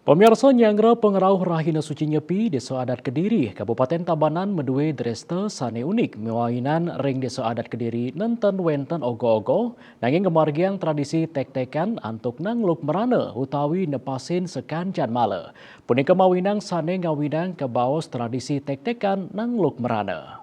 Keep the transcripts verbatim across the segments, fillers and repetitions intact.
Pamiarsa, nyanggra pangrauh Rahina Suci Nyepi, Desa Adat Kediri, Kabupaten Tabanan madué dresta sané unik. Mawinan ring Desa Adat Kediri nénten wénten ogoh-ogoh, nanging ngamargiang tradisi tektekan antuk nangluk mrana utawi nepasin sakancan mala. Punika mawinan sané ngawinang kabaos tradisi tektekan nangluk mrana.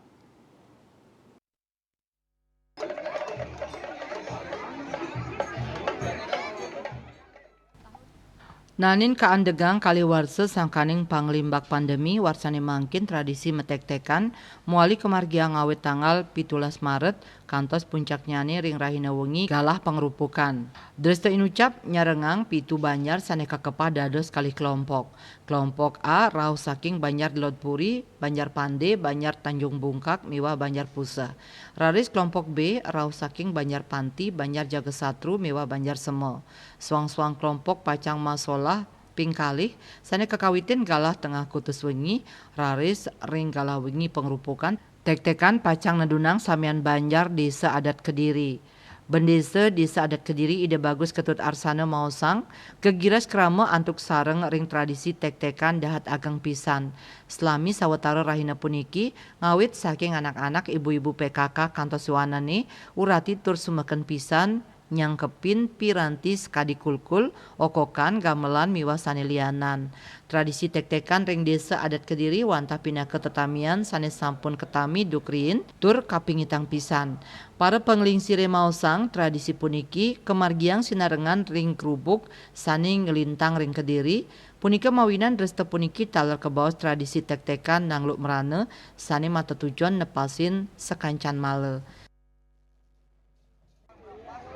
Nanin kaandegang kalih warsa sangkaning panglimbak pandemi, warsané mangkin tradisi matektekan mawali kamargiang awit tanggal pitulas Maret kantos puncaknyané ring rahina wengi galah pangrupukan. Dresta inucap nyarengang pitu banjar sané kakepah dados kalih kelompok. Kelompok A rauh saking Banjar Lodpuri, Banjar Pande, Banjar Tanjung Bungkak, miwah Banjar Puseh. Raris kelompok B rauh saking Banjar Panti, Banjar Jagasatru, miwah Banjar Sema. Suang-suang kelompok pacang masolah ping kalih, sané kakawitin galah tengah kutus wengi, raris ring galah wengi pangrupukan, tektekan pacang nedunang samian banjar Desa Adat Kediri. Bendesa Desa Adat Kediri Ida Bagus Ketut Arsana maosang, gegiras krama antuk sareng ring tradisi tektekan dahat ageng pisan. Salami sawatara rahina puniki, ngawit saking anak-anak, ibu-ibu P K K kantos wanané, urati tur sumeken pisan, nyangkepin piranti sakadi kulkul, okokan, gamelan, miwah sané lianan. Tradisi tektekan ring Desa Adat Kediri wantah pinaka tetamian sané sampun katami duk riin tur kapingitang pisan. Para panglingsiré maosang, tradisi puniki kamargiang sinarengan ring grubug sané nglintang ring Kediri, punika mawinan dresta puniki taler kabaos tradisi tektekan nangluk mrana sané matetujon nepasin sakancan mala.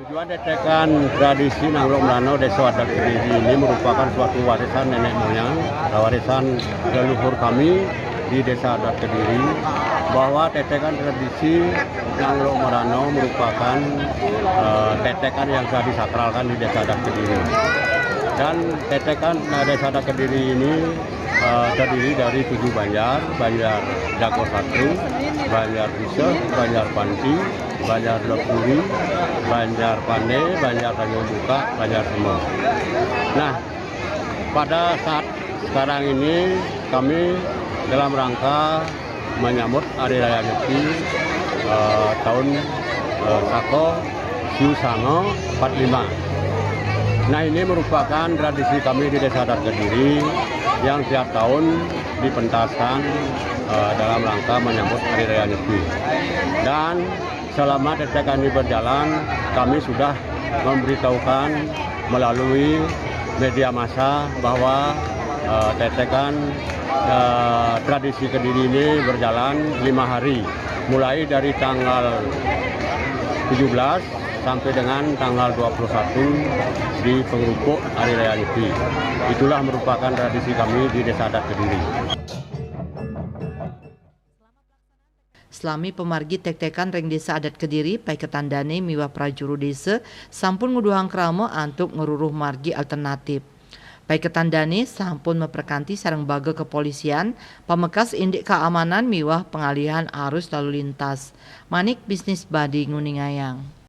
Tujuan tektekan tradisi nangluk mrana Desa Adat Kediri ini merupakan suatu warisan nenek moyang, warisan leluhur kami di Desa Adat Kediri, bahwa tektekan tradisi nangluk mrana merupakan, eh, tektekan yang sudah disakralkan di Desa Adat Kediri. Dan tektekan, eh, Desa Adat Kediri ini, eh, terdiri dari tujuh banjar, Banjar Jagasatru, Banjar Puseh, Banjar Panti, Banjar Lodpuri, Banjar Pande, Banjar Tanjung Bungkak, Banjar Sema. Nah, pada saat sekarang ini kami dalam rangka menyambut Hari Raya Nyepi, eh, tahun, eh, Saka Siu Sanga empat lima. Nah, ini merupakan tradisi kami di Desa Adat Kediri yang tiap tahun dipentaskan, eh, dalam rangka menyambut Hari Raya Nyepi. Dan selama tektekan ini berjalan, kami sudah memberitahukan melalui media massa bahwa, eh, tektekan, eh, tradisi Kediri ini berjalan lima hari, mulai dari tanggal tujuh belas sampai dengan tanggal dua puluh satu di pengerupuk Hari Raya Nyepi. Itulah merupakan tradisi kami di Desa Adat Kediri. Salami pamargi tektekan ring Desa Adat Kediri, paiketan dané miwah prajuru désa sampun nguduhang krama antuk ngruruh margi alternatif. Paiketan dané sampun maprakanti sareng baga kepolisian, pamekas indik kaamanan miwah pangalihan arus lalu lintas. Manik Bisnis Badi nguningayang.